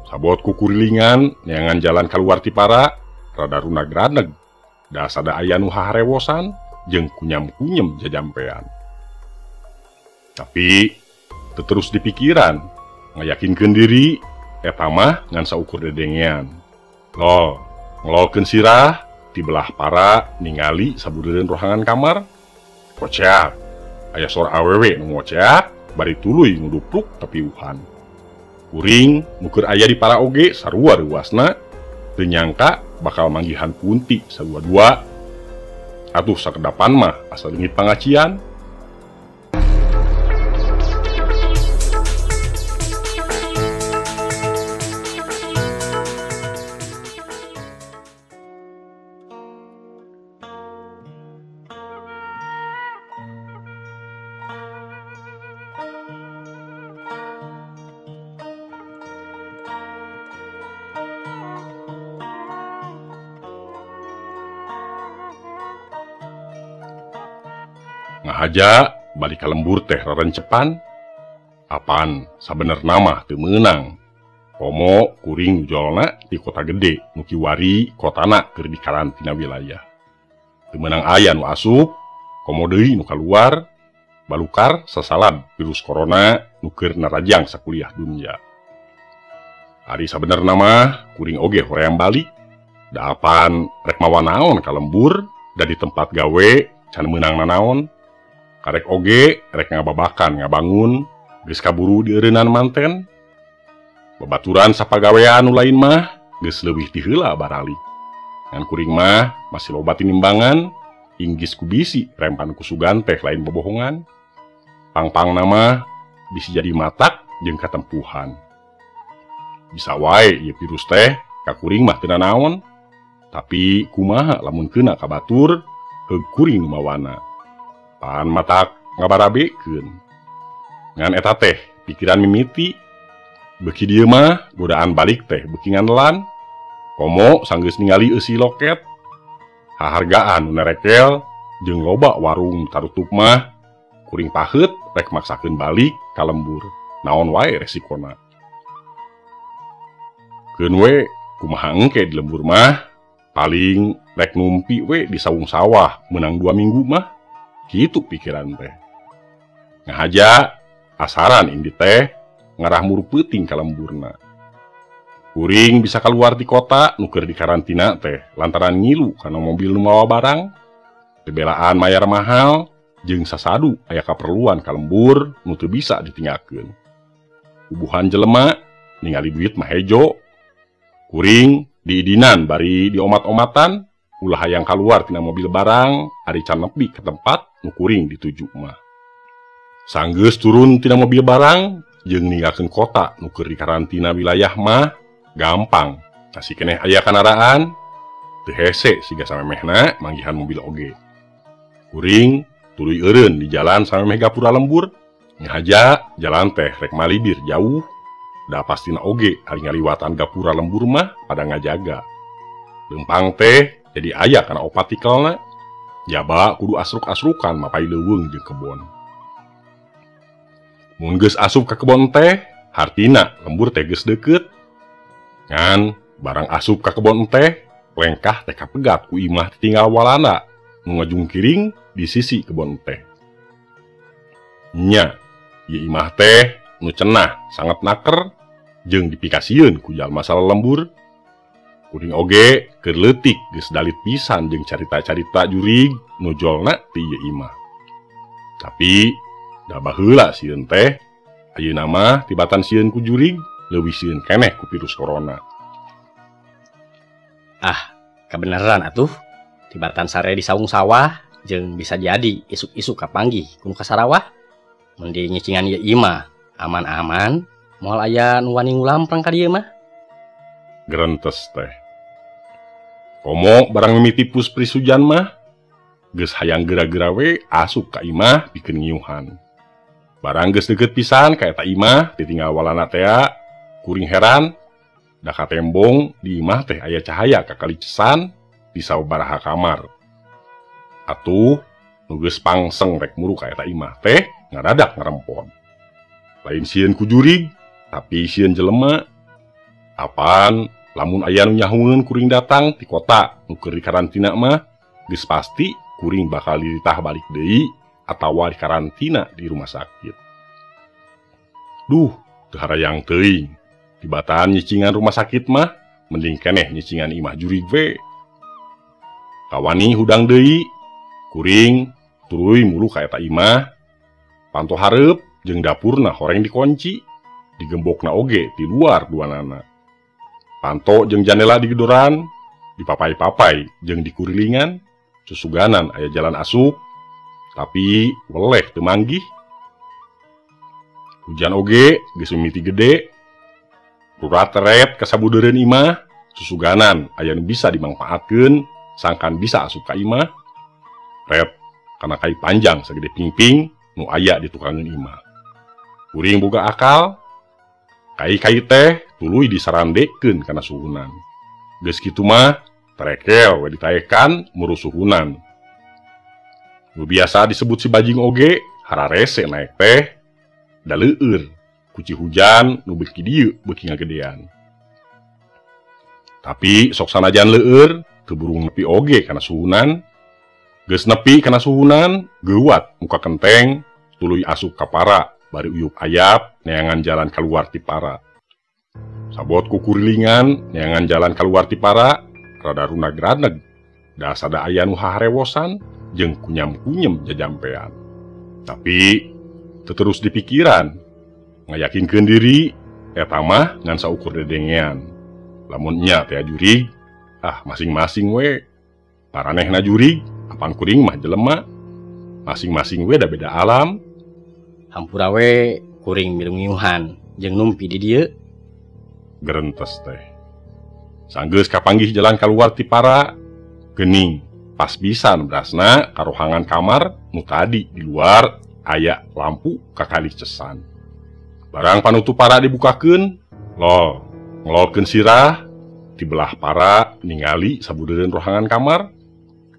Sabot kukurilingan neangan jalan kaluar ti para rada runag-raneg da sada aya nu haharewosan jeung kunyam-kunyem jajampean. Tapi teu terus dipikiran ngayakinkeun diri eta mah ngan saukur dedengean. Lol, ngelolkeun sirah ti belah para ningali sabudereun rohangan kamar. Koceak, aya sora awewe nu ngoceak bari tuluy ngudupluk tepiuhan. Kuring nu keur aya di para oge sarua reuasna, teu nyangka bakal manggihan kunti sadua-dua. Atuh sakedapan mah asa leungit pangacian. Ngahaja balik ka lembur teh rerencepan. Apan sabenerna mah teu meunang. Komo kuring jolna di kota gede nu kiwari kotana keur dikarantina wilayah. Teu meunang aya nu asup, komo deui nu kaluar, balukar sasalad virus corona nu keur narajang sakuliah dunya. Ari sabenerna mah kuring oge hoream balik. Da apan rek mawa naon ka lembur da di tempat gawe can meunang nanaon. Karek oge rek ngababakan ngabangun geus kaburu dieureunnan manten. Babaturan sapagawean nu lain mah geus leuwih ti heula baralik. Ngan kuring mah masih loba tinimbangan, inggis ku bisi rempan ku sugan teh lain bobohongan. Pangpangna mah bisi jadi matak jeung katempuhan. Bisa wae ieu virus teh ka kuring mah teu nanaon, tapi kumaha lamun keuna ka batur heug kuring nu mawana. Pan matak ngabarabekeun. Ngan eta teh pikiran mimiti. Beuki dieu mah godaan balik teh beuki nganelan. Komo sanggeus ningali eusi loket. Hahargaan nu nerekel jeung loba warung tarutup mah kuring paheut rek maksakeun balik ka lembur. Naon wae resikona. Keun we kumaha engke di lembur mah paling rek numpi we di saung sawah meunang 2 minggu mah. Kitu pikiran teh. Ngahaja asaran indi teh ngarah muru peuting ka lemburna. Kuring bisa keluar di kota nu keur dikarantina teh lantaran ngilu kana mobil nu mawa barang. Bebelaan mayar mahal jeung sasadu aya kaperluan ka lembur nu teu bisa ditinggalkeun. Bubuhan jelema ningali duit mah hejo. Kuring diidinan bari diomat-omatan ulah hayang kaluar tina mobil barang ari can nepi ka tempat nu kuring dituju mah. Sanggeus turun tina mobil barang jeung ninggalkeun kota nu keur dikarantina wilayah mah gampang. Masih keneh aya kanaraan teu hese siga samemehna manggihan mobil oge. Kuring tuluy eureun di jalan samemeh gapura lembur. Ngahaja jalan teh rek malibir jauh. Da pastina oge ari ngaliwatan gapura lembur mah pada ngajaga. Leumpang teh jadi aya kana opat tikelna. Jaba kudu asruk-asrukan mapai leuweung jeung kebon. Mun geus asup ka kebon teh, hartina lembur teh geus deukeut. Ngan barang asup ka kebon teh, lengkah teh kapegat ku imah tinggal walana nu ngajungkiring di sisi kebon teh. Nya, ieu imah teh nu cenah sangat naker jeung dipikasieun ku jalma salalembur. Kuring oge keur leutik geus dalit pisan jeung carita-carita jurig nu jolna ti ieu imah. Tapi da baheula sieun teh, ayeuna mah tibatan sieun ku jurig leuwih sieun keneh ku virus corona. Ah, kabeneran atuh. Tibatan sare di saung sawah jeung bisa jadi isuk-isuk kapanggih ku nu kasarawah. Mending nyicingan ieu imah aman-aman, moal aya nu wani ngulamprang ka dieu mah. Gerentes teh. Komo barang mimiti puspris hujan mah geus hayang geura-geura we asup ka imah pikeun ngiuhan. Barang geus deukeut pisan ka eta imah ditinggal walana tea, kuring heran da katembong di imah teh aya cahaya kakalicesan di sababaraha kamar. Atuh nu geus pangseng rek muru ka eta imah teh ngadadak ngarempon. Lain sieun ku jurig, tapi sieun jelema. Apan lamun aya nu nyahueun kuring datang ti kota nu keur dikarantina mah geus pasti kuring bakal dititah balik deui atawa dikarantina di rumah sakit. Duh, teu harayang teuing. Tibatan nyicingan rumah sakit mah mending keneh nyicingan imah jurig we. Kawani hudang deui, kuring tuluy mulu ka eta imah. Panto hareup jeung dapurna horeng dikunci, digembokna oge di luar duanana. Panto jeung jandela digedoran, dipapai-papai jeung dikurilingan, susuganan aya jalan asup, tapi weleh teu manggih. Hujan oge geus mimiti gede, rurat-ret kasabudeureun imah, susuganan aya nu bisa dimangpaatkeun sangkan bisa asup ka imah. Ret kana kai panjang sagede pingping nu aya di tukangeun imah. Kuring boga akal, kai-kai teh tuluy disarandekeun kana suhunan. Geus kitu mah terekel we ditaekan muru suhunan. Nu biasa disebut si bajing oge hararese naek teh da leueur kuci hujan nu beuki dieu beuki ngagedean. Tapi sok sanajan leueur teu burung nepi oge kana suhunan. Geus nepi kana suhunan geuwat muka kenteng tuluy asup ka para bari uyup ayap neangan jalan kaluar ti para. Sabot kukurilingan neangan jalan kaluar ti para rada runag-raneg da sada aya nu haharewosan jeung kunyam-kunyem jajampean. Tapi teu terus dipikiran ngayakinkeun diri eta mah ngan saukur dedengean. Lamun nya teh jurig ah masing-masing we. Paranehna jurig apan kuring mah jelema. Masing-masing we da beda alam. Hampura we kuring milu ngiuhan jeung numpi di dieu. Gerentes teh. Sanggeus kapanggih jalan kaluar ti para geuning pas pisan berasna karohangan kamar nu tadi di luar aya lampu kakali cesan. Barang panutup para dibukakeun, lol ngelolkeun sirah ti belah para ningali sabudeureun rohangan kamar.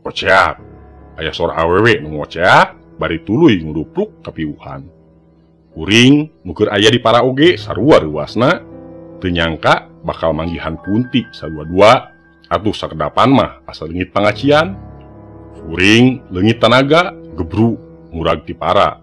Koceak aya sora awewe nu ngoceak bari tuluy ngudupluk kapiuhan. Kuring nu keur aya di para oge sarua reuasna teu nyangka bakal manggihan kunti sadua-dua atuh sakedapan mah asa leungit pangacian. Kuring leungit tanaga gebru murag ti para.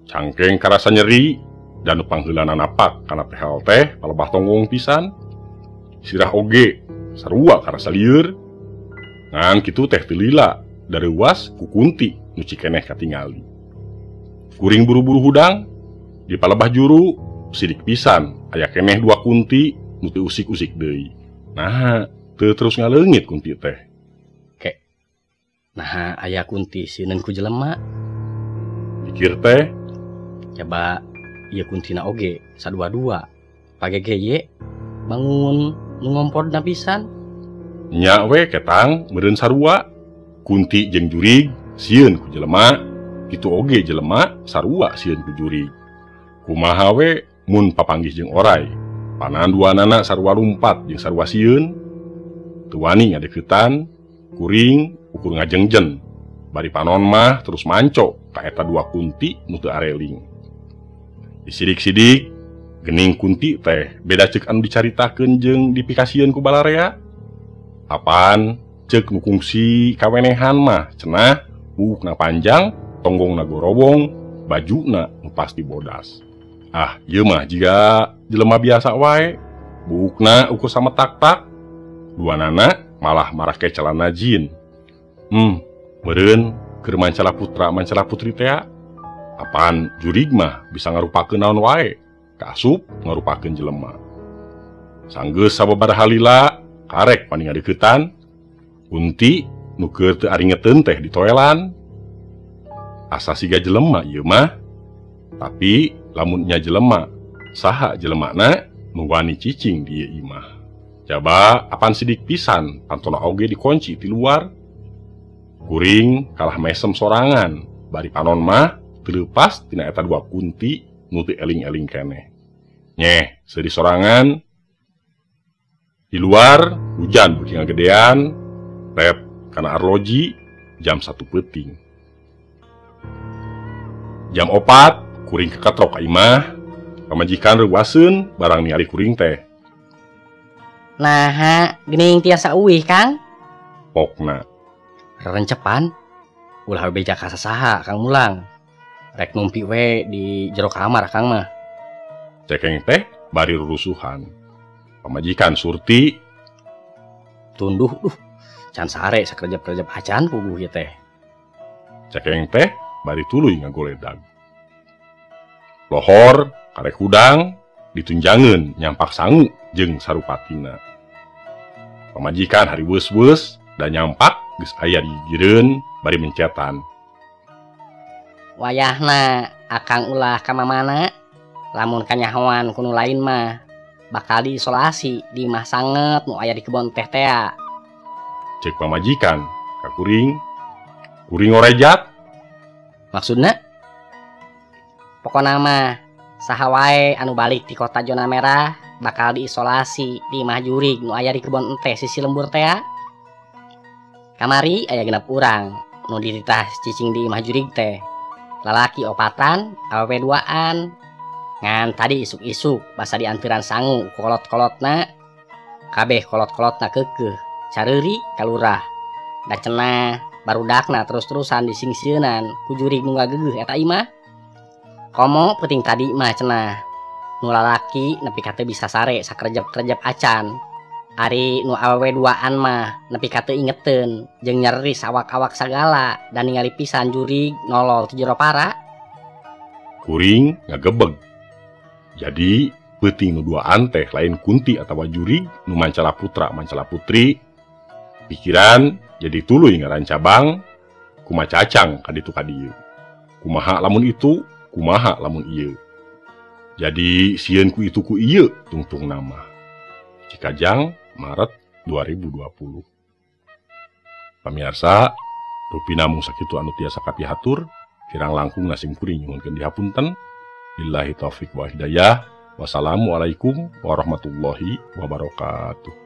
Cangkeng karasa nyeri dan nu pangheulana napak kana tehel teh palebah tonggong pisan. Sirah oge sarua karasa lieur. Ngan kitu teh teu lila da reuas ku kunti nu cikeneh katingali. Kuring buru-buru hudang di palebah juru sidik pisan aya keneh dua kunti nu teu usik-usik deui. Nah, teu terus ngaleungit kunti teh. Ke. Nah, aya kunti sieun ku jelema. Pikir teh, coba ieu kuntina oge sadua-dua. Pagege ye bangun nu ngompodna pisan. Nya we ketang meureun sarua. Kunti jeung jurig sieun ku jelema, kitu oge jelema sarua sieun ku jurig. Kumaha we mun papanggih jeung orai, panan duanana sarua lumpat jeung sarua sieun. Teu wani ngadeuketan, kuring ukur ngajengjen. Bari panon mah terus manco ka eta dua kunti nu teu areling. Disidik-sidik gening kunti teh beda ceuk anu dicaritakeun jeung dipikasieun ku balarea. Apan ceuk nu kungsi kawenehan mah cenah buukna panjang, tonggongna gorowong, bajuna nu pasti bodas. Ah, ieu mah jiga jelema biasa wae, buukna ukur sama tak-tak, duanana malah marake celana jin. Meureun keur mancala putra mancala putri tea. Apan jurig mah bisa ngarupakeun naon wae, kaasup ngarupakeun jelema. Sanggeus sababaraha lila karek paning ngadeuketan, kunti nu keur teu aringeteun teh ditoelan. Asa siga jelema ieu mah, tapi lamun nya jelema, saha jelemana nu wani cicing di ieu imah. Jaba apan sidik pisan pantona oge dikunci ti luar. Kuring kalah mesem sorangan, bari panon mah teu leupas tina eta dua kunti nu teu eling-eling keneh. Nyeh, seuri sorangan. Di luar hujan beuki ngagedean, ret kana arloji jam 1 peuting. Jam 4 kuring kekatrok ka imah, pamajikan reuaseun barang ningali kuring teh. Naha geuning tiasa uih Kang. Pokna. Rerencepan ulah beja ka sasaha Kang Mulang. Rek numpi we di jero kamar Kang mah. Cekeng teh bari rurusuhan. Pamajikan Surti tunduh duh can sare sakerjap-kerjap acan puguh ieu teh. Cekeng teh bari tuluy ngagoledag. Lohor karek hudang ditunjangeun nyampak sangu jeung sarupatina. Pamajikan hari weus-weus dan nyampak geus aya di gigireun bari mencetan. Wayahna akang ulah ka mamana lamun kanyahoan ku nu lain mah bakal diisolasi di imah sanget nu aya di kebon teh tea. Cek pamajikan ka kuring, kuring orejat. Maksudna? Pokona mah saha wae anu balik di kota zona merah bakal diisolasi di imah jurig nu aya di kebon teh sisi lembur tea. Kamari aya genep urang nu dititah cicing di imah jurig teh. Lalaki opatan, awewe duaan. Ngan tadi isuk-isuk basa diantiran sangu kolot-kolotna. Kabeh kolot-kolotna keukeuh, careuri kalurah. Da cenah barudakna terus-terusan disingsieunan ku jurig nu ngageugeh eta imah. Komo peuting tadi mah cenah nu lalaki nepi ka teu bisa sare sakerjep-kerjep acan. Ari nu awewe duaan mah nepi ka teu ingeteun jeung nyeri sawak-awak sagala dan ningali pisan jurig nolol ti jero para. Kuring ngagebeg. Jadi peuting nu duaan teh lain kunti atawa jurig nu mancala putra mancala putri. Pikiran jadi tuluy ngarancabang kumacacang ka ditu ka dieu. Kumaha lamun itu, kumaha lamun ieu. Jadi sieun ku itu ku ieu tungtung nama. Cikajang, Maret 2020. Pamiarsa, rupina mung sakitu anu tiasa kapihatur, kirang langkung nasim kuring nyuhunkeun dihapunten. Billahi taufik wa hidayah. Wassalamualaikum warahmatullahi wabarakatuh.